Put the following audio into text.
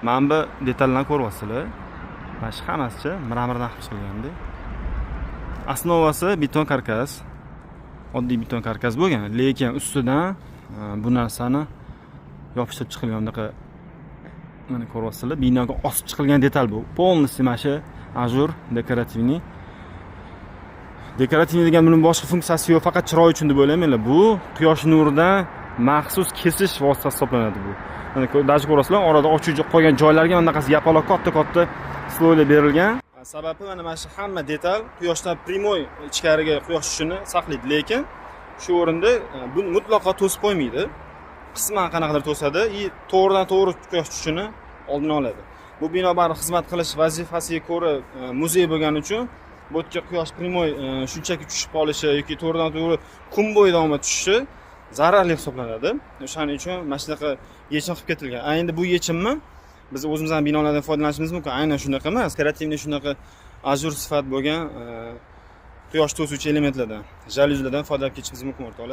Mana bu detallarni ko'ryapsizlar, mana shu hammasichi мрамор dan qilib chiqilganda. Основа si beton karkas, oddiy beton karkas bo'lgan, lekin ustidan bu narsani yopishtirib chiqilgan. Bunaqa, mana, ko'ryapsizlar, binoga osib chiqilgan detal bu полностью. Mana shu ажур декоративный. Декоративный degan buni boshqa funksiyasi yo'q, faqat chiroy uchun deb o'ylamanglar. Bu quyosh nuridan maxsus kesish vositasi hisoblanadi bu. Mana, даже ko'rasizlar, orada ochiq qolgan joylarga mana bunaqasi yapaloq katta katta слой lar berilgan. Sababi mana shu hamma detal quyoshdan прямой ichkariga quyosh tushishini saqlaydi, lekin shu o'rinda bu mutlaqo to'sib qo'ymaydi, qisman qanaqadir to'sadi и to'g'ridan to'g'ri quyosh tushishini oldini oladi. Bu bino baribir xizmat qilish vazifasiga ko'ra muzey bo'lgani uchun bu yerga quyosh прямой shunchaki tushib qolishi yoki to'g'ridan to'g'ri kun bo'yi davomida tushishi zararli hisoblanadi. O'shaning uchun mana shunaqa yechim qilib ketilgan. A endi bu yechimni biz o'zimizni binolardan foydalanishimiz mumkin, aynan shunaqa emas, декоративный shunaqa ажур sifat bo'lgan quyosh to'suvchi elementlardan, jalyuzlardan foydalanib ketishimiz mumkin, o'rtoqlar.